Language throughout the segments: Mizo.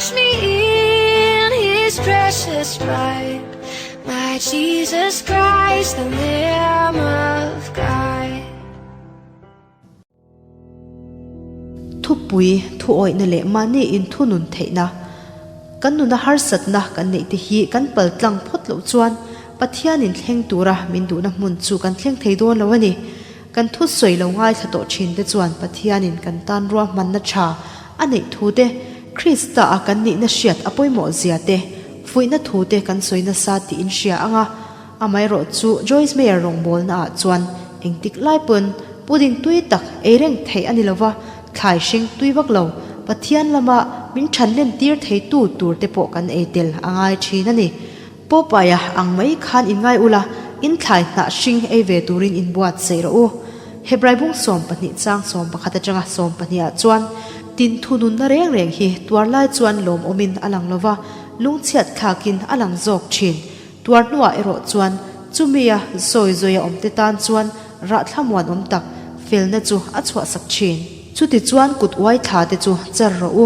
Wash me in his precious blood. My Jesus Christ, the Lamb of God. Thupui, thuawihna leh mahni inthunun theihna. Kan nuna harsatna kan neih te hi kan pal tlang phawt loh chuan Pathianin thleng tura min duhna hmun chu kan thleng thei dawn lo a ni. Kan thusawi lo ngaithla tawh thin te chuan Pathianin kan tan ruahmanna tha a neih thu te, Krista a kan nihna hriat a pawimawh zia te, fuihna thu te kan sawi nasa tih in hria ang a. Amaherawh chu Joyce Meyer rawngbawlna ah chuan engtik lai pawn pudding tui tak ei reng theih a ni lova, thlai hring tui vak lo Pathian lama min than len tir thei tu tur te pawh kan ei tel a ngai thin a ni. Popeye-a ang mai khan in ngai ula, in thlai hnah hring ei ve turin in buatsaih rawh u. Hebrai bung 12 chang 11 atanga 12 ah chuan, Tin thununna reng reng hi tuar lai chuan lawmawmin a lang lova, lungchhiat thlakin a lang zawk thin. Tuar hnuah erawh chuan chumia zawi zawia awmte tan chuan rah thlamuanawm tak felna chu a chhuahsak thin. Chutichuan kut uai thla te chu char rawh u,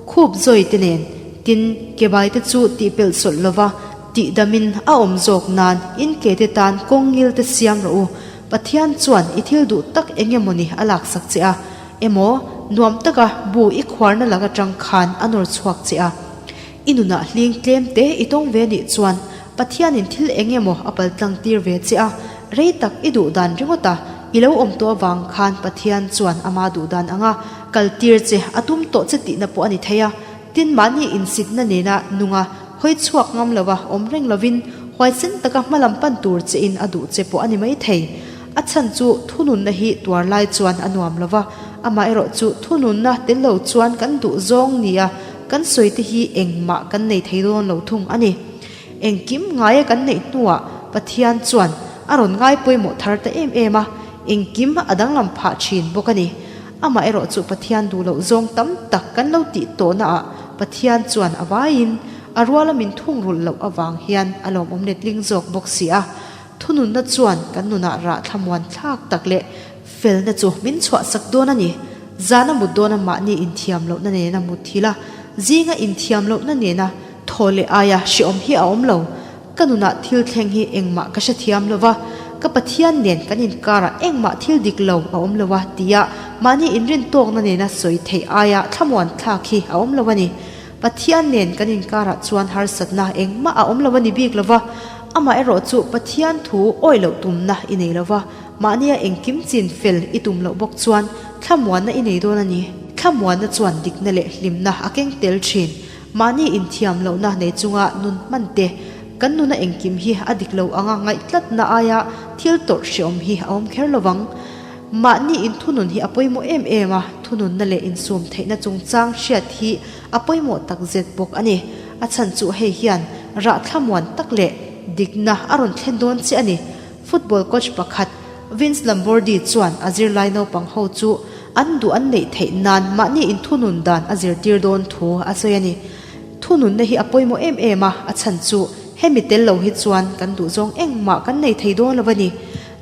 khup zawi te nen, tin, kebai te chu tihpelh sawlh lova tihdamin a awm zawk nan in ke te tan kawng ngil te siam rawh u. Pathian chuan i thil duh tak eng emawni a laksak che a, emaw nuam taka bu i khuarna lak atang khan a nawr chhuak che a. I nunah hling tlem te i tawng ve nih chuan Pathianin thil eng emaw a paltlang tir ve che a, rei tak i duh dan ringawt a, i lo awm tawh avang khan Pathian chuan ama duh dan anga kal tir che a tum tawh che tihna pawh a ni thei a. Tin, mahni insitna nena nunga hawi chhuak ngam lova awm reng lovin huaisen taka hmalam pan tur che in a duh che pawh a ni mai thei. A chhan chu thununna hi tuar lai chuan a nuam lova, amaherawh chu thununna tel lo chuan kan duh zawng nia Kan sawi te hi engmah kan nei thei dawn lo thung a ni. Engkim ngaia kan neih hnuah Pathian chuan a rawn ngai pawimawh thar ta em em a, engkim a danglam phah thin bawk a ni. Amah erawh chu Pathian duh loh zawng tam tak kan lo tih tawhnaah Pathian chuan a vaiin a ruala min thungrulh loh avang hian a lawmawm letling zawk bawk si a. Thununna chuan kan nunah rah thlamuan thlak tak leh Felna chu min chhuahsak dawn a ni. Zana mut dawna mahni inthiam lohna nena mut thil a, zinga inthiam lohna nena thaw leh aia hreawm hi a awm lo. Ka nunah thil thleng hi engmah ka hrethiam lo va, ka Pathian nen kan inkarah engmah thil dik lo a awm lo a tia mahni inrintawkna nena sawi theih aia thlamuan thlak hi a awm lo a ni. Pathian nen kan inkarah chuan harsatna engmah a awm lo a ni bik lo va, amaherawh chu Pathian thu awih loh tumna i nei lo va, Mahnia engkim chin fel i tum loh bawk chuan thlamuanna i nei dawn a ni. Thlamuanna chuan dikna leh hlimna a keng tel thin. Mahni inthiam lohna nei chunga nun hman te, kan nuna engkim hi a dik lo anga ngaihtlatna aia thil tawrh hreawm hi a awm kher lovang. Mahni inthunun hi a pawimawh em em a, thununna leh insum theihna chungchang hriat hi a pawimawh takzet bawk a ni. A chhan chu hei hian rah thlamuan tak leh dikna a rawn thlen dawn che a ni. Football coach pakhat Vince Lombardi chuan a zirlai naupang ho chu an duh an neih theih nan mahni inthunun dan a zirtir dawn thu a sawi a ni. Thununna hi a pawimawh em em a, a chhan chu hemi tel lo hi chuan kan duhzawng engmah kan nei thei dawn lo a ni.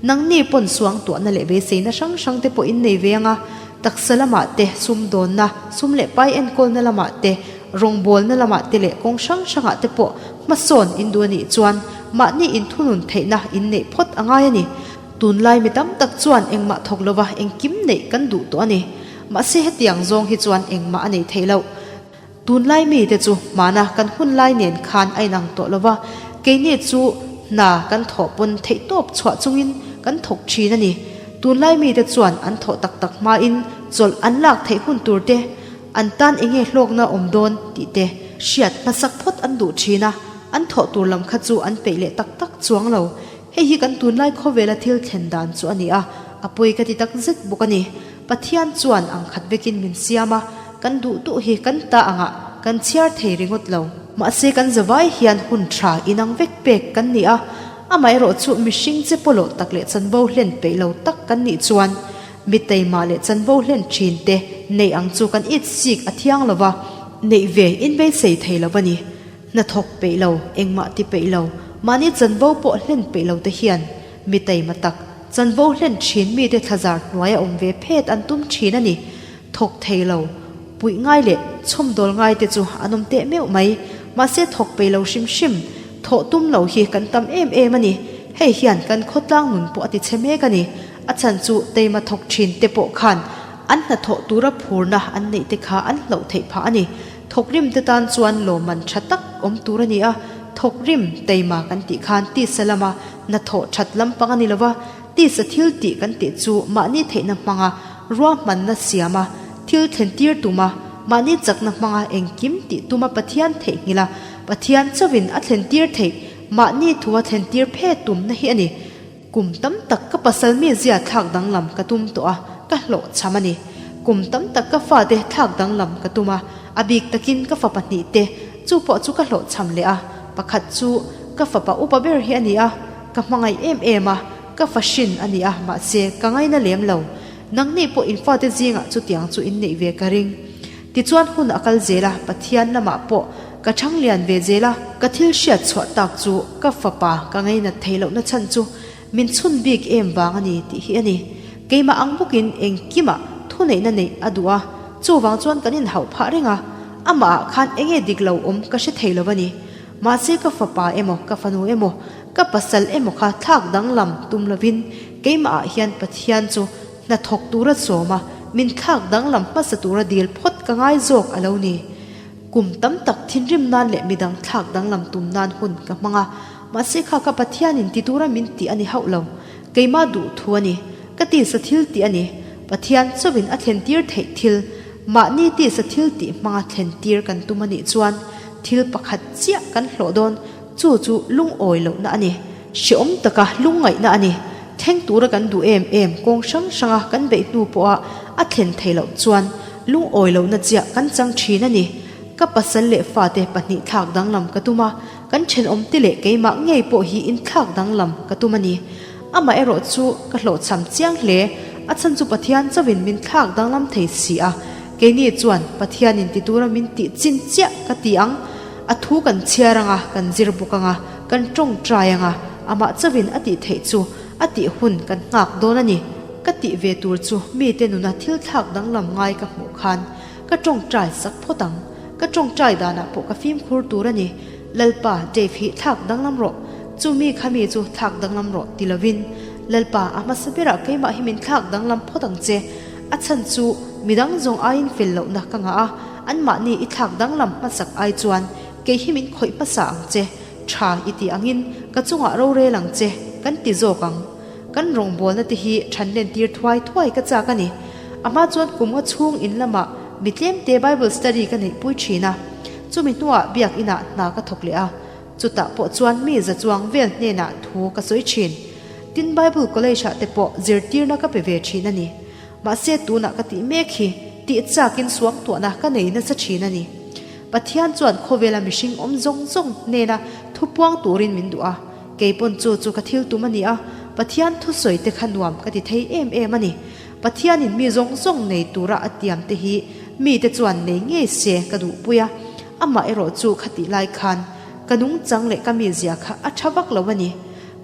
Nangni pawn suangtuahna leh beiseina hrang hrang te pawh in nei ve ang a, taksa lamah te, sumdawnna, sum leh pai enkawlna lamah te, Rawngbawlna lamah te leh kawng hrang hrangah te pawh hmasawn in duh a nih chuan mahni inthunun theihna in neih phawt a ngai a ni. Tunlai mi tam tak chuan engmah thawk lova engkim neih kan duh tawh a ni. Mahse hetiang zawng hi chuan engmah a neih theih loh. Tunlai mite chu hmana kan hun lai nen khan a inang tawh lova, keini chu hna kan thawh pawn theihtawp chhuah chungin kan thawk thin a ni. Tunlai mite chuan an thawh tak tak hmain chawlh an lak theih hun tur te, An tan enge hlawkna awm dawn tih te hriat hmasak phawt an duh thin a, an thawh tur lam kha chu an peih leh tak tak chuang lo. Hei hi kan tunlai khawvela thil thlen dan chu a ni a, a pawi ka ti tak zet bawk a ni. Pathian chuan ang khat vekin min siam a, kan duh duh hi kan ta angah kan chhiar thei ringawt lo. Mahse kan zavai hian hun tha inang vek pek kan ni a, amaherawh chu mihring che pawlawh tak leh chanvo hlen peih lo tak kan nih chuan Mi taima leh chanvo hlen thin te neih ang chu kan it sik a thiang lo va, neih ve in beisei thei lo a ni. Hnathawk peih lo, engmah ti peih lo, mahni chanvo pawh hlen peih lo te hian mi taima tak, chanvo hlen thin mite thlazar hnuaia awm ve phet an tum thin a ni. Thawk thei lo. Puih ngai leh chhawmdawl ngai te chu an awm teh meuh mai. Mahse thawk pei lo hrim hrim, thawh tum lo hi kan tam em em a ni. Hei hian kan khawtlang nun pawh a ti chhe mek a ni. A chhan chu teima thawk thin te pawh khan an hnathawh tura phurna an neih te kha an hloh theih phah a ni. Thawkrim te tan chuan lawmman tha tak awm tur a ni a, thawkrim teima kan tih khan tisa lama hnathawh that lampang a ni lova, tisa thil tih kan tih chu mahni theihna hmanga ruahmanna siama thil thlen tir tuma mahni chakna hmanga engkim tih tuma Pathian theihnghilh a, Pathian chauhin a thlen tir theih mahni thua thlen tir phe tumna hi a ni. Kum tam tak ka pasal mizia thlak danglam ka tum tawh a, ka hlawh cham a ni. Kum tam tak ka fate thlak danglam ka tum a, a bik takin ka fapa hnih te, chu pawh chu ka hlawh cham leh a. Pakhat chu ka fapa upa ber hi a ni a, ka hmangaih em em a, ka fa hrin a ni a, mahse ka ngaina lem lo. Nangni pawh in fate zingah chutiang chu in neih ve ka ring. Tichuan hun a kal zel a, Pathian lamah pawh ka chhang lian ve zel a. Ka thil hriat chhuah tak chu ka fapa ka ngainat theih lohna chhan chu min chhun bik em vang a ni tih hi a ni. Keimah ang bawkin engkimah thuneihna neih a duh a, chuvang chuan kan inhauh phah reng a, amahah khan enge dik lo awm ka hre thei lo a ni. Mahse ka fapa emaw ka fanu emaw ka pasal emaw kha thlak danglam tum lovin keimahah hian Pathian chu Hna thawk tura sawm a, min thlak danglam hmasa tura dil phawt ka ngai zawk a lo ni. Kum tam tak thinrim nan leh midang thlak danglam tum nan hun ka hmang a, mahse kha ka Pathianin ti tura min tih a ni hauh lo. Keimah duh thu a ni. Ka tisa thil tih a ni. Pathian chauhin a thlen tir theih thil, mahni tisa thil tih hmanga thlen tir kan tum a nih chuan thil pakhat chiah kan hlawh dawn, chu chu lungawi lohna a ni. Hrehawm taka lungngaihna a ni. Thleng tura kan duh em em kawng hrang hranga kan beih hnu pawha a thlen theih loh chuan lungawi lohna chiah kan chang thin a ni. Ka pasal leh fate pahnih thlak danglam ka tum a, kan thenawmte leh keimah ngei pawh hi inthlak danglam ka tum a ni. Amah erawh chu ka hlawhchham chiang hle, a chhan chu Pathian chauhin min thlak danglam thei si a, keini chuan Pathianin ti tura min tih chin chiah ka ti ang. A thu kan chhiar ang a, kan zir bawk ang a, kan tawngtai ang a, amah chauhin a tih theih chu a tih hun kan nghak dawn a ni. Ka tih ve tur chu mite nuna thil thlak danglam ngai ka hmuh khan ka tawngtai sak phawt ang. Ka tawngtai danah pawh ka fimkhur tur a ni. Lalpa, Dave hi thlak danglam rawh, chu mi kha mi chu thlak danglam rawh ti lovin, Lalpa, a hmasa berah keimah hi min thlak danglam phawt ang che. A chhan chu midang zawng aiin fel lohna ka ngah a, anmahni i thlak danglam hmasak ai chuan kei hi min khawih hmasa ang che, tha i tih angin ka chungah rorel ang che kan ti zawk ang. Kan rawngbawlna te hi than len tir thuai thuai ka chak a ni. A hma chuan kum nga chhung in lamah mi tlemte Bible study ka neihpui thin a, chumi hnuah biak inah hna ka thawk leh a, chutah pawh chuan mi za chuang vel hnenah thu ka sawi thin. Tin Bible College ah te pawh zirtirna ka pe ve thin a ni. Mahse tunah ka tih mek hi tih chakin suang tuahna ka nei nasa thin a ni. Pathian chuan khawvela mihring awm zawng zawng hnena thu puang turin min duh a, kei pawn chu chu ka thil tum a ni a, Pathian thusawi te kha nuam ka ti thei em em a ni. Pathianin mi zawng zawng nei tura a tiam te hi mite chuan nei ngei se ka duhpui a, amah erawh chu khatih lai khan ka nungchang leh ka mizia kha a tha vak lo a ni.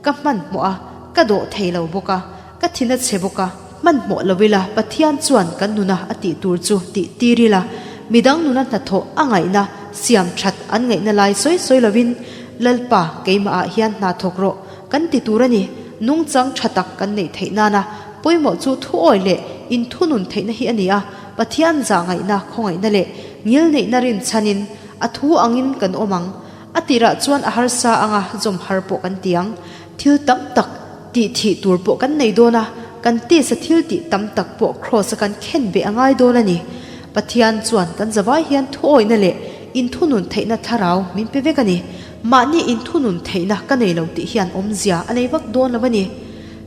Ka hmanhmawh a, ka dawh thei lo bawk a, ka thin a chhe bawk a. Hmanhmawh lo ila, Pathian chuan kan nuna a tih tur chu tih tir ila, midang nuna hnathawh a ngaihna, siam that an ngaihna lai sawi sawi lovin, Lalpa, keimahah hian hna thawk rawh, kan ti tur a ni. Nungchang tha tak kan neih theih nana pawimawh chu thuawi leh inthunun theihna hi a ni a, Pathian zah ngaihna, khawngaihna leh ngilneihna rinchhanin a thu angin kan awm ang. A tirah chuan a harsa anga zawm har pawh kan ti ang. Thil tam tak tih thih tur pawh kan nei dawn a, kan tisa thil tih tam tak pawh kraws-a kan khen beh a ngai dawn a ni. Pathian chuan kan zavai hian thuawihna leh inthunun theihna thlarau min pe vek a ni. Mahni inthunun theihna ka nei lo tih hian awmzia a nei vak dawn lo a ni.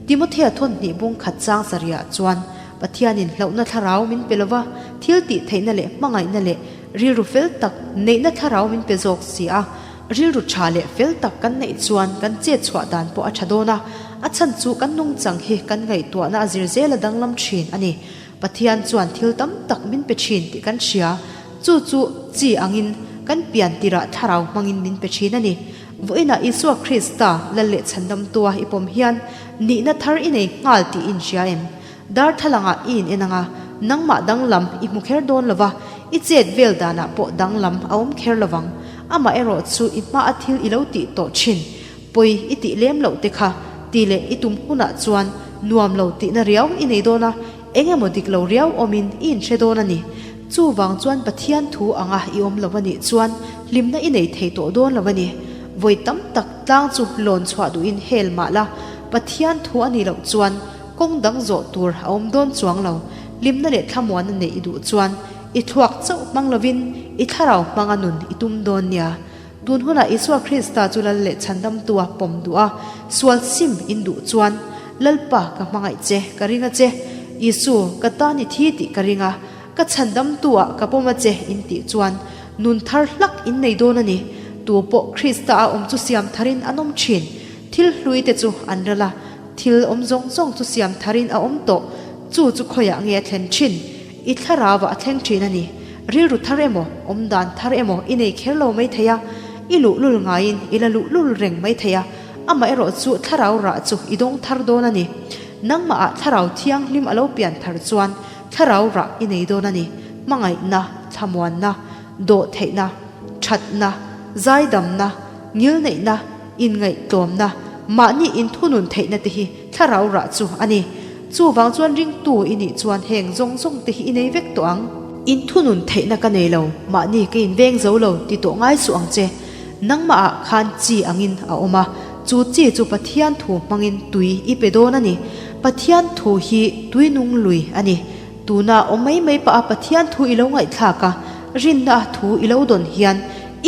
Timothea thawnhnih bung khat chang sarihah chuan Pathianin hlauhna thlarau min pe lova, thil tih theihna leh hmangaihna leh Rilru fel tak neihna thlarau min pe zawk si a, rilru tha leh fel tak kan neih chuan kan chet chhuah dan pawh a tha dawn a, a chhan chu kan nungchang hi kan ngaihtuahna a zir zel a danglam thin a ni. Pathian chuan thil tam tak min pe thin tih kan hria, chu chu chi angin kan pian tirah thlarau hmangin min pe thin a ni. Vawiinah Isua Krista lal leh chhandamtua i pawm hian nihna thar i nei nghal tih i inhria em? Darthalangah i in en ang a, nangmah danglam i hmu kher dawn lo va. I chet vel danah pawh danglam a awm kher lovang. Amaherawhchu i hma a thil i lo tih tawh thin, pawi i tih lem loh te kha ti leh i tum hunah chuan nuam lo tihna riau i nei dawn a, eng emaw dik lo riau awmin i inhre dawn a ni. Chuvang chuan Pathian thu anga i awm lo a nih chuan hlimna i nei thei tawh dawn lo a ni. Vawi tam tak tlang chu lawn chhuah duhin hel mah la, Pathian thu a nih loh chuan kawng dang zawh tur a awm dawn chuang lo. Hlimna leh thlamuanna neih i duh chuan i thluak chauh hmang lovin i thlarau hmanga nun i tum dawn nia. Tun hunah Isua Krista chu Lal leh Chhandamtua pawm duh a, sual sim in duh chuan, Lalpa ka hmangaih che, ka ring a che. Isu, ka tan i thi tih ka ring a, ka Chhandamtua ka pawm a che in tih chuan nun thar hlak in nei dawn a ni. Tu pawh Krista a awm chu siam tharin an awm thin. Thil hlui te chu an ral a, thil awm zawng zawng chu siam tharin a awm tawh. Chu chu khawiah nge a thlen thin? I thlarauah a thleng thin a ni. Rilru thar emaw, awmdan thar emaw i nei kher lo mai thei a, i luhlul ngaiin i la luhlul reng mai thei a, amaherawh chu thlarau rah chu i dawng thar dawn a ni. Nangmahah thlarau thianghlim a lo pian thar chuan thlarau rah i nei dawn a ni. Hmangaihna, thlamuanna, dawhtheihna, thatna, zaidamna, ngilneihna, inngaihtlawmna, mahni inthunun theihna te hi thlarau rah chu a ni. Chuvang chuan ringtu i nih chuan heng zawng zawng te hi i nei vek tawh ang. Inthunun theihna ka nei lo, mahni ka inveng zo lo ti tawh ngai suh ang che. Nangmah ah khan chi angin a awm a, chu chi chu Pathian thu hmangin tui i pe dawn a ni. Pathian thu hi tui nung lui a ni. Tuna awm mai mai pah a Pathian thu i lo ngaihthlak a, rinna a thu i lo dawn hian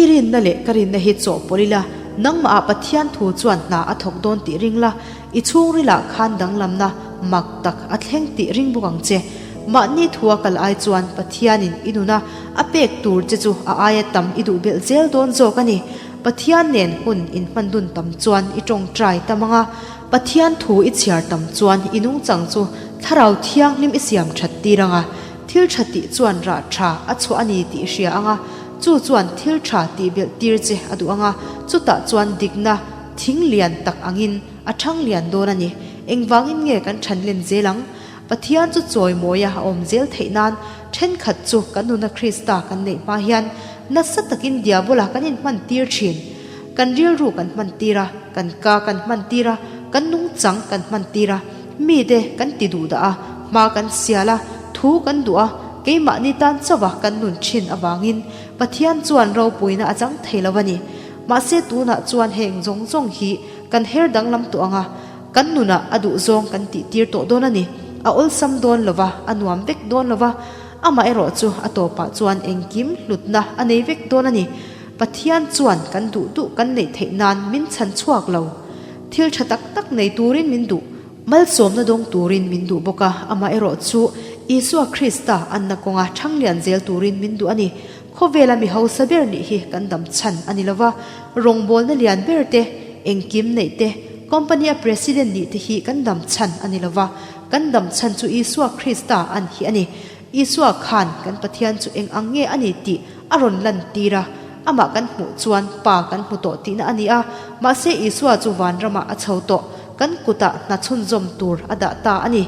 i rinna leh ka rinna hi chawhpawlh ila, nangmah ah Pathian thu chuan hna a thawk dawn tih ring la, I chhungrilah khan danglamna mak tak a thleng tih ring bawk ang che. Mahni thua kal ai chuan Pathianin i nuna a pek tur che chu a aia tam i duh belh zel dawn zawk a ni. Pathian nen hun inhman dun tam chuan i tawngtai tam ang a, Pathian thu i chhiar tam chuan i nungchang chu Thlarau Thianghlim i siam that tir ang a, thil tha tih chuan rah tha a chhuah a ni tih i hria ang a, chu chuan thil tha tih belh tir che a duh ang a, chutah chuan dikna, Thing lian tak angin a thang lian dawn a ni. Engvangin nge kan than len zel ang? Pathian chu chawimawia a awm zel theih nan thenkhat chu kan nuna Krista kan neih hma hian nasa takin diabola kan inhman tir thin. Kan rilru kan hman tir a, kan ka kan hman tir a, kan nungchang kan hman tir a, mite kan ti duh dah a, hma kan sial a, thu kan duh a, keimahni tan chauha kan nun thin avangin Pathian chuan ropuina a chang thei lo a ni. Mahse tunah chuan heng zawng zawng hi kan her danglam tawh ang a, kan nunah a duh zawng kan tih tir tawh dawn a ni. A awlsam dawn lo va, a nuam vek dawn lo va, amah erawh chu a tawpah chuan engkim hlutna a nei vek dawn a ni. Pathian chuan kan duh duh kan neih theih nan min chhan chhuak lo. Thil tha tak tak nei turin min duh. Malsawmna dawng turin min duh bawk a, amah erawh chu Isua Krista anna kawnga thanglian zel turin min duh a ni. Khawvela mi hausa ber nih hi kan dam chhan a ni lova, rawngbawlna lian ber te, engkim neih te, company a president nih te hi kan dam chhan a ni lova, kan dam chhan chu Isua Krista an hi a ni. Isua khan kan Pathian chu eng ang nge a ni tih a rawn lan tir a, amah kan hmuh chuan Pa kan hmu tawh tihna a ni a, mahse Isua chu vanramah a chho tawh, kan kutah hna chhunzawm tur a dah ta a ni.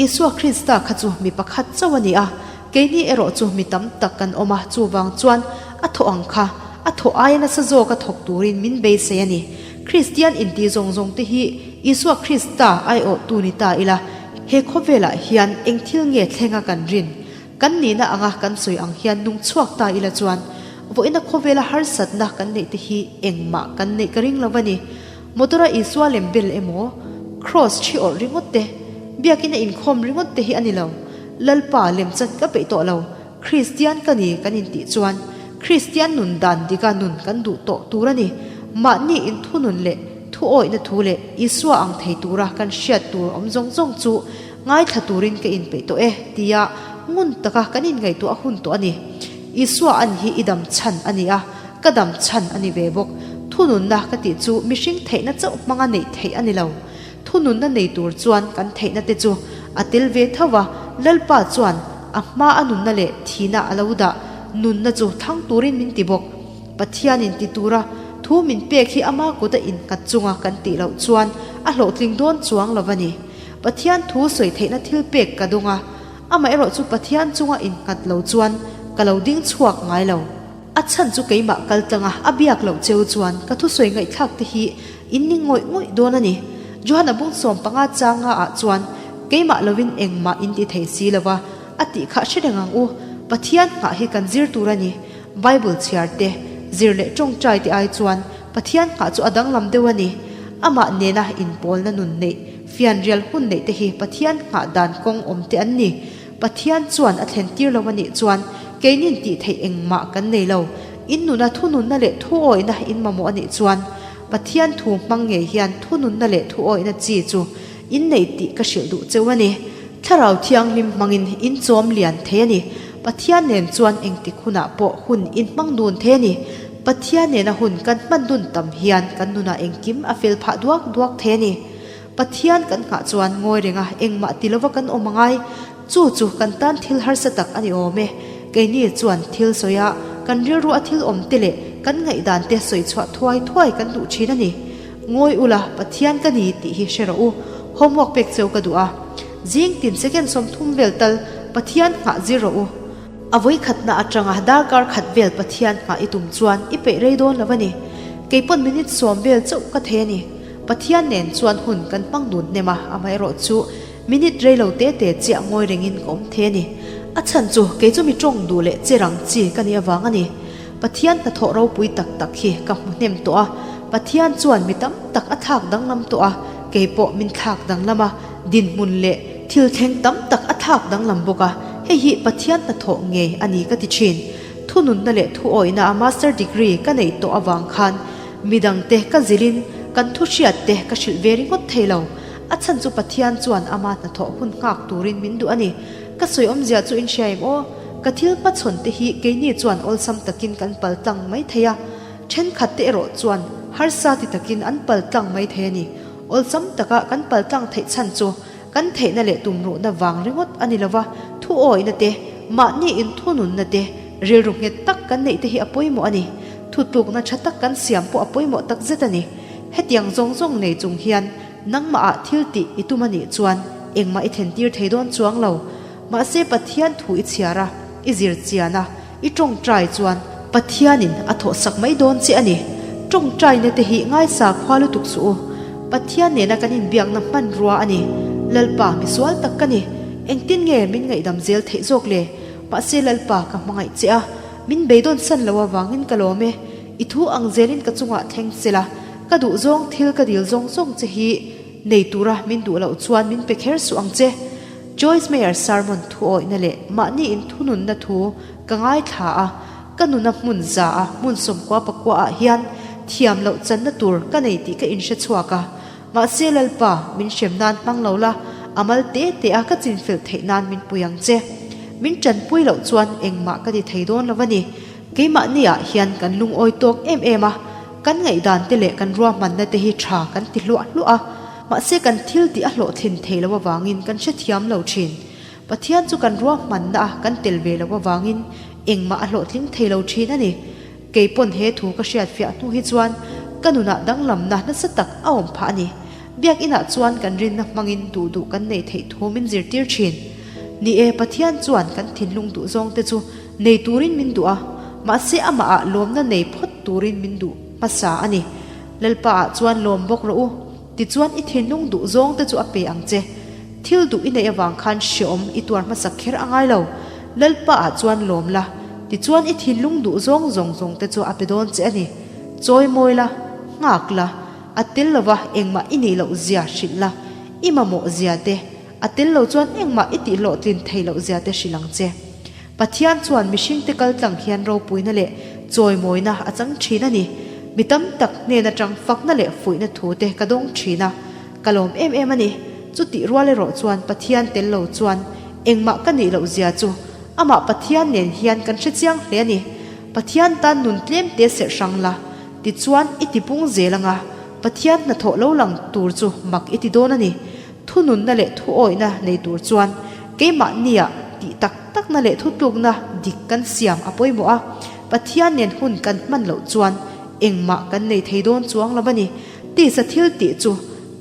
Isua Krista kha chu mi pakhat chauh a ni a, Keini erawh chu mi tam tak kan awm a, chuvang chuan a thawh ang kha a thawh aia nasa zawka thawk turin min beisei a ni. Kristian inti zawng zawng te hi Isua Krista aiawhtu ni ta ila, he khawvelah hian eng thil nge thlenga kan rin? Kan nihna anga kan sawi ang hian nung chhuak ta ila chuan vawiina khawvela harsatna kan neih te hi engmah kan neih ka ring lo a ni. Motor-a Isua lem bel emaw, Kraws thi awrh ringawt te, Biakina inkhawm ringawt te hi a ni lo. Lalpa lemchan ka peih tawh lo, Kristian ka ni kan intih chuan Kristian nun dan dika nun kan duh tawh tur a ni. Mahni inthunun leh thuawihna thu leh Isua ang thei tura kan hriat tur awm zawng zawng chu ngaithla turin ka inpeih tawh e tia ngun taka kan inngaihtuah a hun tawh a ni. Isua an hi i dam chhan a ni a, ka dam chhan a ni ve bawk. Thununna ka tih chu mihring theihna chauh hmanga neih theih a ni lo. Thununna nei tur chuan kan theihna te chu a tel ve tho a, Lalpa chuan a hma a nunna leh thihna a lo dah nunna chu thlang turin min ti bawk. Pathianin ti tura thu min pek hi ama kut a innghat chunga kan tih loh chuan a hlawhtling dawn chuang lo a ni. Pathian thu sawi theihna thil pek ka dawng a, amaherawh chu Pathian chunga innghat lo chuan. ka lo ding chhuak ngai lo. A chhan chu keimah kal tlanga a biak loh cheu chuan ka thusawi ngaihthlak te hi in ni ngawih ngawih dawn a ni. Johana bung 15 changa ah chuan keimah lovin engmah in ti thei si lova a tih kha hre reng ang u. Pathian nghah hi kan zir tur a ni. Bible chhiar te, zir leh tawngtai te ai chuan Pathian nghah chu a danglam deuh a ni. Amah nena inpawlna nun neih, fianrial hun neih te hi Pathian nghah dan kawng awm te an ni. Pathian chuan a thlen tir lo a nih chuan keinin tih theih engmah kan nei lo. In nuna thununna leh thuawihna in mamawh a nih chuan Pathian thu hmang ngei hian thununna leh thuawihna chi chu in nei tih ka hrilh duh cheu a ni. Thlarau Thianghlim hmangin in chawm lian thei a ni. Pathian nen chuan engtik hunah pawh hun in hmang dun thei a ni. Pathian nena hun kan hman dun tam hian kan nunah engkim a fel phah duak duak thei a ni. Pathian kan nghah chuan ngawi renga engmah ti lova kan awm angai. Chu chu kan tan thil harsa tak a ni awm e. Keini chuan thil sawi a, kan rilru a thil awm te leh kan ngaihdan te sawi chhuah thuai thuai kan duh thin a ni. Ngawi ula, Pathian ka ni tih hi hre rawh u. Homework pek cheu ka duh a. Zing tin second 30 vel tal Pathian nghah zir rawh u. A vawikhatna atanga darkar khat vel Pathian nghah i tum chuan i peih rei dawn lo a ni. Keipawn minute 10 vel chauh ka thei a ni. Pathian nen chuan hun kan hmang dun hnem a, amaherawh chu minute rei lo te te chiah ngawi rengin ka awm thei a ni. A chhan chu kei chu mi tawng duh leh che rang chi ka nih avang a ni. Pathian hnathawh ropui tak tak hi ka hmu hnem tawh a, Pathian chuan mi tam tak a thlak danglam tawh a, kei pawh min thlak danglam a, dinhmun leh thil thleng tam tak a thlak danglam bawk a, hei hi Pathian hnathawh ngei a ni ka ti thin. Thununna leh thuawihna a Master Degree ka neih tawh avang khan Midangte ka zilhin kan thu hriatte ka hrilh ve ringawt thei lo. A chhan chu Pathian chuan ama hnathawh hun nghak turin min duh a ni. Ka sawi awmzia chu in hria em aw? Ka thil hmachhawn te hi keini chuan awlsam takin kan pal tlang mai thei a. Thenkhat te erawh chuan harsa ti takin an pal tlang mai thei a ni. Awlsam taka kan pal tlang theih chhan chu kan theihna leh tumruhna vang ringawt a ni lova, thuawihna te, mahni inthununna te, rilru nghet tak kan neih te hi a pawimawh a ni. Thutlukna tha tak kan siam pawh a pawimawh tak zet a ni. Hetiang zawng zawng nei chung hian nangmahah thil tih i tum a nih chuan engmah i thlentir thei dawn chuang lo. Mahse Pathian thu i chhiar a, i zir chian a, i tawngtai chuan Pathianin a thawhsak mai dawn che a ni. Tawngtaina te hi ngaisa khua lutuk suh u. Pathian nena kan inbiakna hmanrua a ni. Lalpa misual tak ka ni. Engtin nge min ngaihdam zel theih zawk le? Mahse Lalpa ka hmangaih che a, min beidawn san lo avangin ka lawm e. I thu ang zelin ka chungah thleng se la, ka duh zawng thil ka dil zawng zawng che hi nei tura min duh loh chuan min pe kher suh ang che. Joyce Meyer sermon thuawihna leh mahni inthununna thu ka ngaithla a, ka nuna hmun za a hmun 94 ah hian thiam loh channa tur ka nei tih ka inhre chhuak a. Mahse Lalpa, min hrem nan hmang lo la, a mal te te a ka chinfel theih nan min pui ang che. Min tanpui loh chuan engmah ka ti thei dawn lo a ni. Keimahni ah hian kan lungawi tawk em em a, kan ngaihdan te leh kan ruahmanna te hi tha kan ti hluah hluah a. Mahse kan thil tih a hlawhtlin thei lo avangin kan hrethiam lo thin. Pathian chu kan ruahmanna a kan tel ve lo avangin engmah a hlawhtling thei lo thin a ni. Kei pawn he thu ka hriat fiah hnu hi chuan ka nunah danglamna nasa tak a awm phah a ni. Biakinah chuan kan rinna hmangin duh duh kan nei theih thu min zirtir thin. Ni e, Pathian chuan kan thinlung duh zawng te chu nei turin min duh a, mahse amahah lawmna nei phawt turin min duh hmasa a ni. Lalpa ah chuan lawm bawk rawh u. Tichuan i thinlung duh zawng te chu a pe ang che. Thil duh i neih avang khan hreawm i tuar hmasak kher a ngai lo. Lalpa ah chuan lawm la, tichuan i thinlung duh zawng zawng zawng te chu a pe dawn che a ni. Chawi mawi la, nghak la, a tel lova engmah i nih loh zia hrilh la, i mamawh zia te, a tel lo chuan engmah i tih hlawhtlin thei loh zia te hrilh ang che. Pathian chuan mihringte kaltlang hian ropuina leh chawimawina a chang thin a ni. Mi tam tak hnen atang fakna leh fuihna thu te ka dawng thin a, ka lawm em em a ni. Chutih rual erawh chuan Pathian tel lo chuan engmah ka nih loh zia chu amah Pathian nen hian kan hre chiang hle a ni. Pathian tan nun tlem te serh hrang la, tichuan i ti pung zel anga Pathian hnathawh lo lang tur chu mak i ti dawn a ni. Thununna leh thuawihna nei tur chuan keimahnia tih tak takna leh thutlukna dik kan siam a pawimawh a, Pathian nen hun kan hman loh chuan engmah kan nei thei dawn chuang lo a ni. Tisa thil tih chu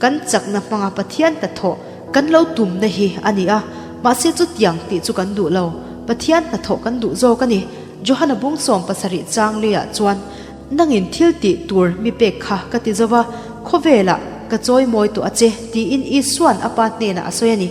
kan chakna hmanga Pathian hnathawh kan lo tumna hi a ni a, mahse chutiang tih chu kan duh lo. Pathian hnathawh kan duh zawk a ni. Johana bung 70 chang leiah chuan, Nangin thil tih tur mi pek kha ka ti zo va, khawvelah ka chawi mawi tawh a che, tiin Isua'n a Pa hnenah a sawi a ni.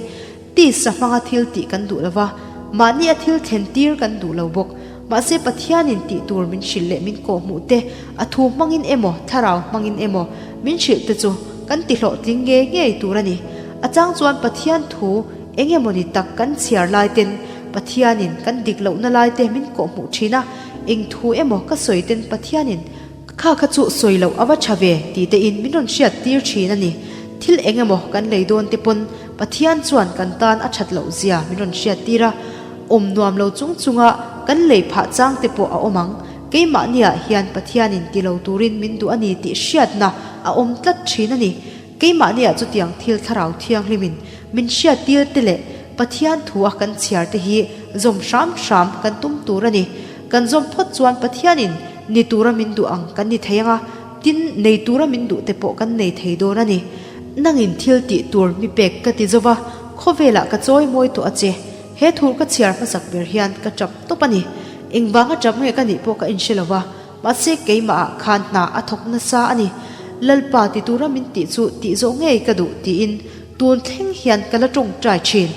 Tisa hmanga thil tih kan duh lo va, mahni a thil thlen tir kan duh lo bawk. Mahse Pathianin tih tur min hrilh leh min kawhhmuh te, a thu hmangin emaw, thlarau hmangin emaw min hrilh te chu kan ti hlawhtling ngei ngei tur a ni. A chang chuan Pathian thu eng emawni tak kan chhiar lai ten Pathianin kan dik lohna lai te min kawhhmuh thin a, eng thu emaw ka sawi ten Pathianin Kha kha chu sawi loh a va tha ve tih te in min rawn hriat tir thin a ni. Thil eng emaw kan lei dawn te pawn Pathian chuan kan tan a that loh zia min rawn hriat tir a, awm nuam lo chung chunga kan lei phah chang te pawh a awm ang. Keimahniah hian Pathianin ti lo turin min duh a ni tih hriatna a awm tlat thin a ni. Keimahniah chutiang thil thlarau thianghlimin min hriat tir te leh Pathian thu a kan chhiar te hi zawm hram hram kan tum tur a ni. Kan zawm phawt chuan Pathianin ni tura min duh ang kan ni thei anga, tin nei tura min duh te pawh kan nei thei dawn a ni. Nangin thil tih tur mi pek ka ti zova, khawvelah ka chawi mawi tawh a che. He thur ka chhiar hmasak ber hian ka tap tawp a ni. Engvanga tap nge ka nih pawh ka inhre lova, mahse keimahah khan hna a thawk nasa a ni. Lalpa ti tura min tih chu tih zawh ngei ka duh tiin Tun thleng hian ka la tawngtai thin,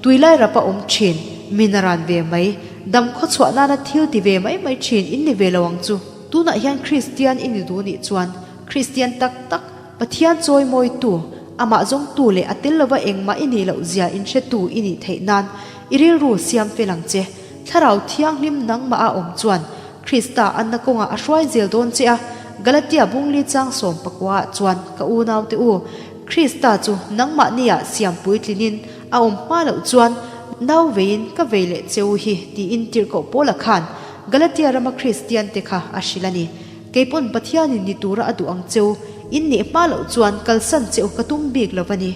tuilai rapa awm thin, min a ran ve mai, dam khawchhuah nana thil ti ve mai mai thin in ni ve lo ang chu. Tunah hian Kristian i ni duh nih chuan Kristian tak tak, Pathian chawimawitu, amah zawngtu leh a tel lova engmah i nih loh zia inhretu i nih theih nan i rilru siam fel ang che. Thlarau Thianghlim nangmah a awm chuan Krista anna kawngah a hruai zel dawn che a, Galatia bungli chang 19 ah chuan ka unaute u, Krista chu nangmahniah siam puitlinin a awm hma loh chuan nau veiin ka vei leh che u hi tiin tirhkoh Paula khan Galatia rama Kristiante kha a hrilh a ni. Keipawn Pathianin ni tura a duh ang che u, in nih hma loh chuan kalsan che u ka tum bik lo va ni.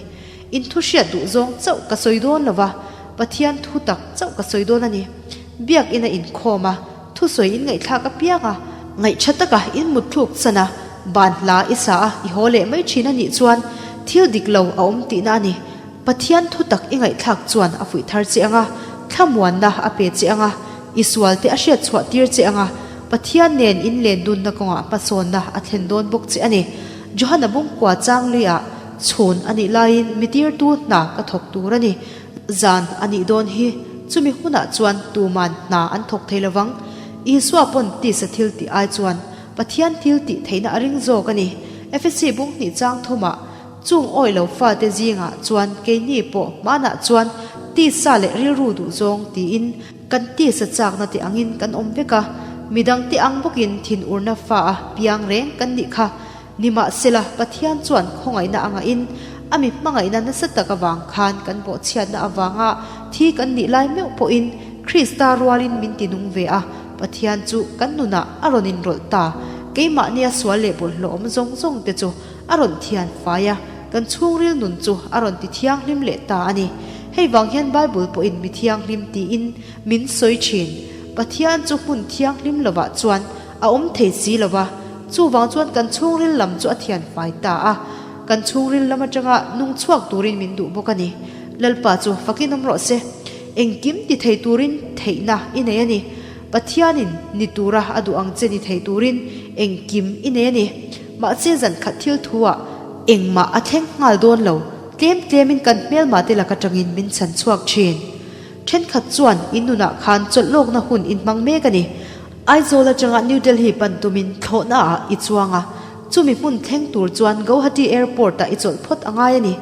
In thu hriat duh zawng chauh ka sawi dawn lo va, Pathian thu tak chauh ka sawi dawn a ni. Biakina inkhawm a, Thusawi in ngaihthlak apiang a, ngaihtha taka in mutthluk chan a, ban hla i sa a, i haw leh mai thin a nih chuan thil dik lo a awm tihna a ni. Pathian thu tak i ngaihthlak chuan a fuih thar che ang a, thlamuanna a pe che ang a, i sual te a hriat chhuah tir che ang a, Pathian nen in len dunna kawngah hmasawnna a thlen dawn bawk che a ni. Johana Bungkua Changli-ah chhun a nih laiin mi tirtu hna ka thawk tur a ni. Zan a nih dawn hi, chumi hunah chuan tuman hna an thawk thei lovang. Isua pawn tisa thil tih ai chuan Pathian thil tih theihna a ring zawk a ni. Efesi bung hnih chang thumah, Chung awih lo fate zingah chuan keini pawh hmanah chuan tisa leh rilru duh zawng tiin kan tisa chakna te angin kan awm vek a, midangte ang bawkin thinurna fa a piang reng kan nih kha. Nimahsela, Pathian chuan khawngaihna a ngahin, a mi hmangaihna nasa tak avang khan kan bawhchhiatna avanga thi kan nih lai meuh pawhin Krista rualin min ti nung ve a, Pathian chu kan nunah a rawn inrawlh ta. Keimahnia sual leh bawlhhlawh awm zawng zawng te chu a rawn thian fai a, kan chhungril nun chu a rawn ti thianghlim leh ta a ni. Hei vang hian Bible pawhin mi thianghlim tiin min sawi thin. Pathian chu hmun thianghlim lovah chuan A awm thei si lo va, chuvang chuan kan chhungril lam chu a thian fai ta a, kan chhungril lam atanga nung chhuak turin min duh bawk a ni. Lalpa chu fakin awm rawh se. Engkim ti thei turin theihna i nei a ni. Pathianin ni tura a duh ang che ni thei turin engkim i nei a ni. Mahse zan khat thil thu-ah engmah a thleng nghal dawn lo, tlem tlemin kan hmelmah te lak atangin min chhan chhuak thin. Thenkhat chuan in nunah khan chawlh lawkna hun in hmang mek a ni. Aizawl atanga New Delhi pan tumin thlawhna ah i chuang a, chumi hmun thleng tur chuan Guwahati Airport ah i chawlh phawt a ngai a ni.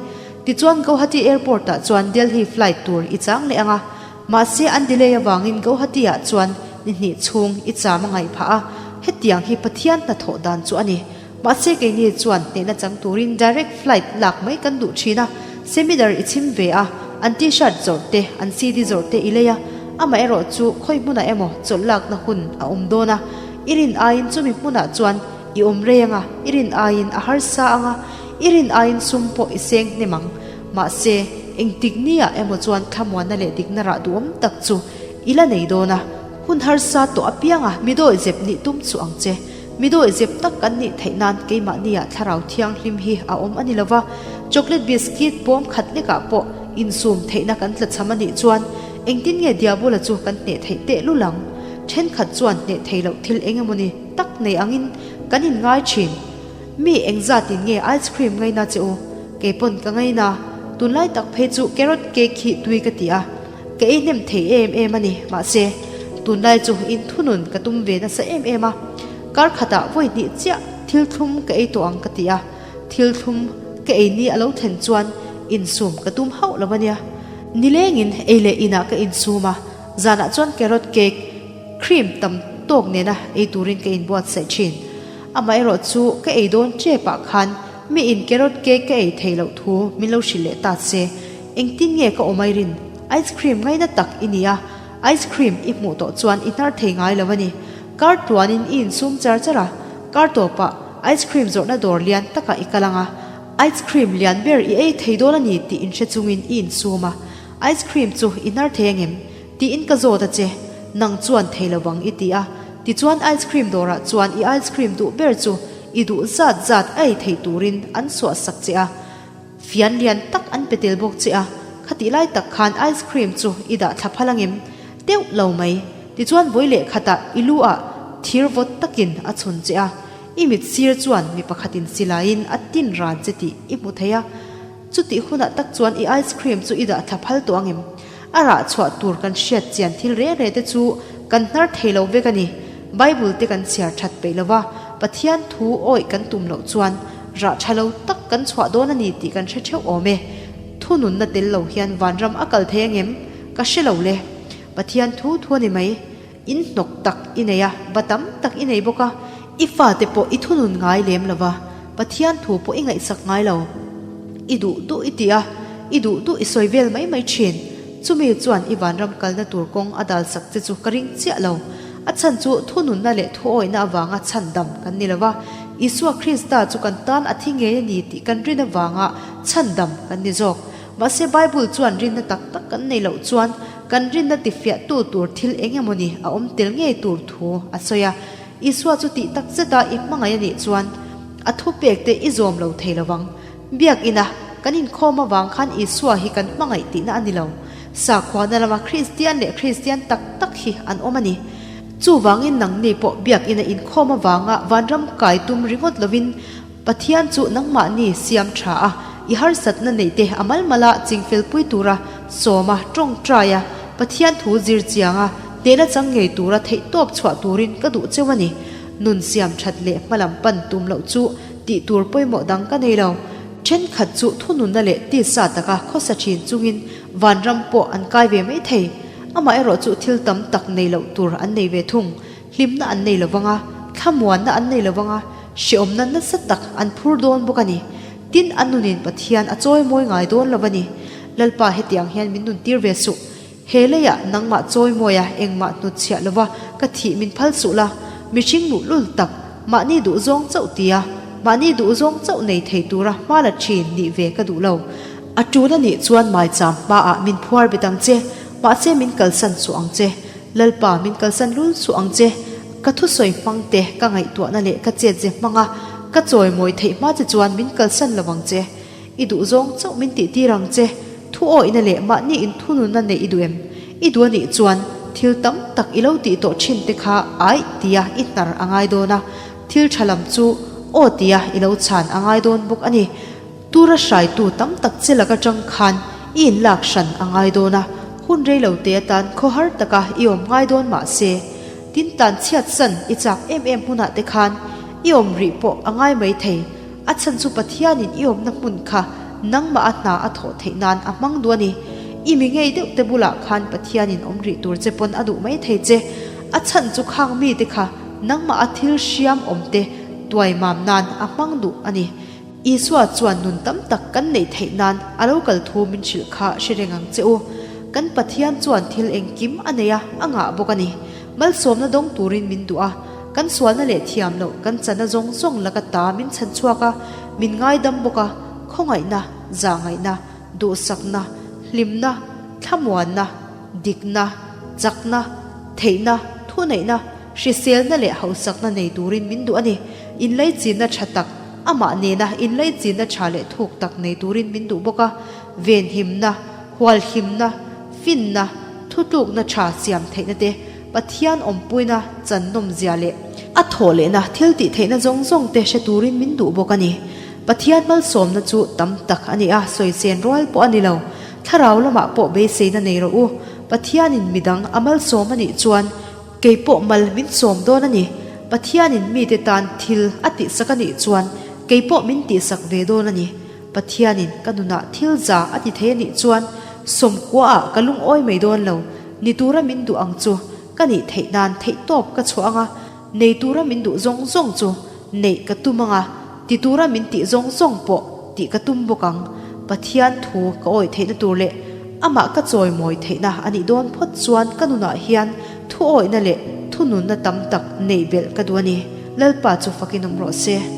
Tichuan Guwahati Airport ah chuan Delhi flight tur i chang leh ang a, mahse an delay avangin Guwahati ah chuan ni hnih chhung i cham a ngaih phah a, hetiang hi Pathian hnathawh dan chu a ni. Mahse keini chuan hnehna chang turin direct flight lak mai kan duh thin a, seminar i chhim ve a, an t-shirt zawrh te, an CD zawrh te i lei a, amaherawh chu khawi hmunah emaw chawlh lakna hun a awm dawn a, i rin aiin chumi hmunah chuan i awm rei ang a, i rin aiin a harsa ang a, i rin aiin sum pawh i seng hnem ang. Mahse, engtik niah emaw chuan thlamuanna leh dikna rah duhawm tak chu i la nei dawn a, hun harsa tawh apianga mi dawihzep nih tum chu ang che. Mi dawihzep tak kan nih theih nan keimahniah thlarau thianghlim hi a awm a ni lova, chocolate biscuit bawm khat lekah pawh insum theihna kan tlachham a nih chuan. Engtin nge Diabola chu kan hneh theih tehlul ang? Thenkhat chuan hneh thei loh thil eng emawni tak nei angin kan inngai thin. Mi engzatin nge ice cream ngaina che u? Kei pawn ka ngaina. Tunlai tak phei chu carrot cake hi tui ka ti a, ka ei hnem thei em em a ni. Mahse, tunlai chu inthunun ka tum ve nasa em em a. Kar khatah vawi hnih chiah thil thlum ka ei tawh ang ka ti a, thil thlum ka ei ni a lo thlen chuan insum ka tum hauh lo a nia. Nilengin ei leh inah ka insum a, zanah chuan carrot cake cream tam tawk nena ei turin ka inbuatsaih thin. Amaherawh chu ka ei dawn tepah khan mi in carrot cake ka ei thei loh thu min lo hrilh leh ta se, engtin nge ka awm airin? Ice cream ngaina tak i ni a, ice cream i hmuh tawh chuan i hnar thei ngai lo a ni. Kar tluanin i insum char char a, kar tawpah ice cream zawrhna dawr lian takah i kal ang a, ice cream lian ber i ei thei dawn a ni tih inhre chungin i insum a, ice cream chu i hnar thei angem? Tiin ka zawt a che, nang chuan thei lo vang i ti a. Tichuan ice cream dawrah chuan i ice cream duh ber chu i duh zat zat a ei theih turin an suah sak che a, fian lian tak an pe tel bawk che a, khatih lai tak khan ice cream chu i dah thla phal angem? Deuh lo mai. Tichuan vawi leh khatah i lu ah thir vawt takin a chhun che a, i mit sir chuan mi pakhatin silaiin a tin ran che tih i hmu thei a. Chutih hunah tak chuan i ice cream chu i dah thla phal tawh angem? A rah chhuah tur kan hriat chian thil reng reng te chu kan hnar thei lo vek a ni. Bible te kan chhiar that peih lo va, Pathian thu awih kan tum loh chuan rah tha lo tak kan chhuah dawn a ni tih kan hre theuh awm e. Thununna tel lo hian vanram a kal thei angem? Ka hre lo le. Pathian thu thu a ni mai. In hnawk tak i nei a, va tam tak i nei bawk a, i fate pawh i thunun ngai lem lo va, Pathian thu pawh i ngaihsak ngai lo. I duh duh i ti a, i duh duh i sawi vel mai mai thin. Chumi chuan i vanram kalna tur kawng a dalsak che chu ka ring chiah lo. A chhan chu thununna leh thuawihna avanga chhandam kan ni lo va, Isua Krista chu kan tan a thi ngei a ni tih kan rin avanga chhandam kan ni zawk. Mahse Bible chuan rinna tak tak kan nei loh chuan kan rinna tifiahtu tur thil eng emawni a awm tel ngei tur thu a sawi a. Isua chu tih tak zeta i hmangaih a nih chuan a thupek te i zawm lo thei lovang. Biakina kan inkhawm avang khan Isua hi kan hmangaih tihna a ni lo. Sakhuana lama Kristian leh Kristian tak tak hi an awm a ni. Chuvangin nangni pawh biakina inkhawm avanga vanram kai tum ringawt lovin Pathian chu nangmahni siam tha a, i harsatna neih te a malmala chingfelpui tura sawma tawngtaia Pathian thu zir chianga hnehna chang ngei tura theihtawp chhuah turin ka duh cheu a ni. Nun siam that leh hmalam pan tum loh chu tih tur pawimawh dang ka nei lo. Thenkhat chu thununna leh tisa taka khawsa thin chungin vanram pawh an kai ve mai thei. Amaherawh chu thil tam tak nei loh tur an nei ve thung. Hlimna an nei lo vang a, thlamuanna an nei lo vang a, hreawmna nasa tak an phur dawn bawk a ni. Tin, an nunin Pathian a chawi mawi ngai dawn lo a ni. Lalpa hetiang hian min nuntir ve suh. He leiah nangmah chawi mawia engmah hnutchhiah lova ka thih min phal suh la, mihring luhlul tak, mahni duhzawng chauh tia, mahni duhzawng chauh nei thei tura hma la thin nih ve ka duh lo. A tul a nih chuan maicham hmaah min phuar bet ang che, mahse min kalsan suh ang che. Lalpa min kalsan lul suh ang che, ka thusawi hmang te, ka ngaihtuahna leh ka chetze hmanga ka chawimawi theih hma che chuan min kalsan lo ang che. I duhzawng chauh min tihtir ang che, thu awihna leh mahni inthununna neih i duh em? I duh a nih chuan thil tam tak i lo tih tawh thin te kha aih tia i hnar a ngai dawn a, thil tha lam chu aw tia i lo chhan a ngai dawn bawk a ni. Tura hraitu tam tak che lak atang khan i inlak hran a ngai dawn a, hun rei lo te atan khawhar taka i awm ngai dawn mah se, tin tan chhiat san i chak em em hunah te khan i awm rih pawh a ngai mai thei. A chhan chu Pathianin i awmna hmun kha nangmah a hna a thawh theih nan a hmang duh a ni. I mi ngei deuh te bulah khan Pathianin awm rih tur che pawn a duh mai thei che. A chhan chu khang mite kha nangmah a thil hriam awm te tuaimam nan a hmang duh a ni. Isua chuan nun tam tak kan neih theih nan a lo kal thu min hrilh kha hre reng ang che u. Kan Pathian chuan thil engkim a nei a, a ngah bawk a ni. Malsawmna dawng turin min duh a, kan sualna leh thiam loh kan chana zawng zawng laka ta min chhan chhuak a, min ngaidam bawk a, khawngaihna, zahngaihna, duhsakna, hlimna, thlamuanna, dikna, chakna, theihna, thuneihna, Hriselna leh hausakna nei turin min duh a ni. Inlaichinna tha tak, amah nena inlaichinna tha leh thuk tak nei turin min duh bawk a. Venhimna, hualhimna, finna, thutlukna tha siam theihna te, Pathian awmpuina chan nawmzia leh a thawh lehna thil tih theihna zawng zawng te hre turin min duh bawk a ni. Pathian malsawmna chu tam tak a ni a, sawichen rual pawh a ni lo. Thlarau lamah pawh beiseina nei rawh u. Pathianin midang a malsawm a nih chuan kei pawh mal min sawm dawn a ni. Pathianin mite tan thil a tihsak a nih chuan kei pawh min tihsak ve dawn a ni. Pathianin ka nunah thil za a ti thei a nih chuan sawmkuaah ka lungawi mai dawn lo. Ni tura min duh ang chu ka nih theih nan theihtawp ka chhuah ang a, nei tura min duh zawng zawng chu neih ka tum ang a, ti tura min tih zawng zawng pawh tih ka tum bawk ang. Pathian thu ka awih theihna tur leh amah ka chawimawi theihna a nih dawn phawt chuan ka nunah hian thu awihna leh thununna tam tak neih belh ka duh a ni. Lalpa chu fakin awm rawh se.